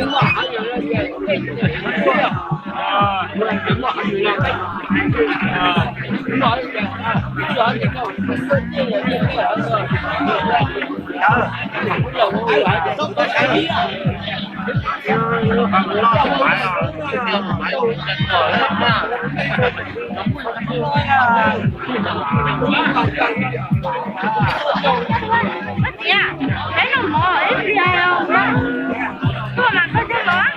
Ua ciav, peb noj mov ib pliag, tuaj mas koj thiaj los.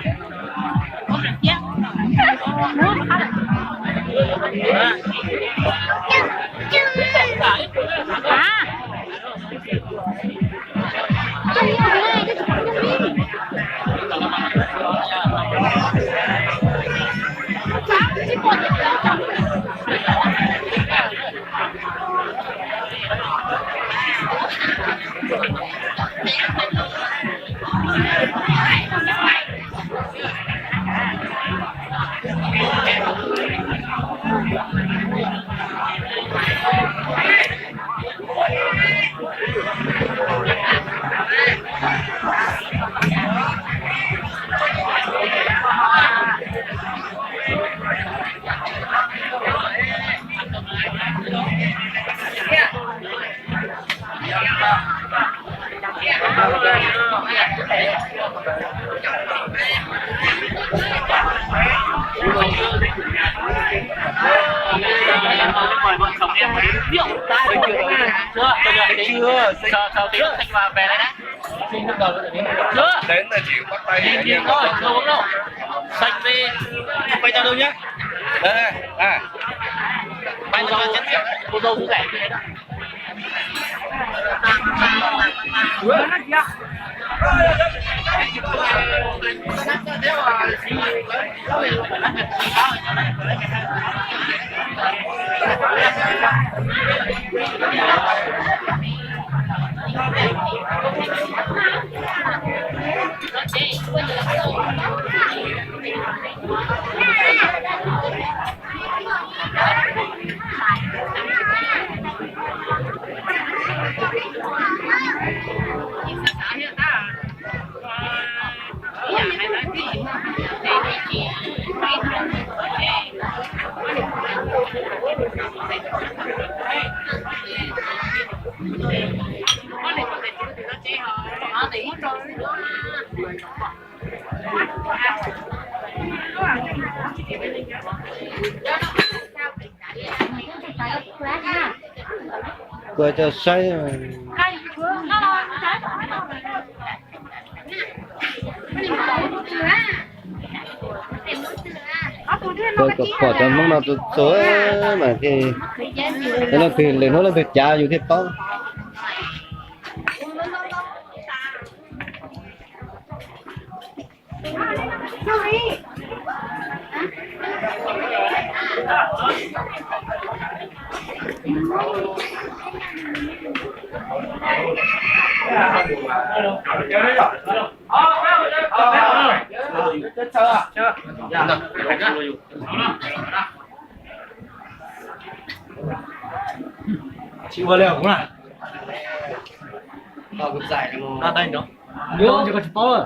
Xanh đi, quay tao đâu nhá. Đây, à. Quay cho chén rượu. Cô dâu vui vẻ. Kuv coj saib. Pom cov Hmoob no txog txog mas thiaj, leej twg, leej twg cav yus thiaj paub. Tsis ua li kuv na. Tau kuv txais no. Tsis paub.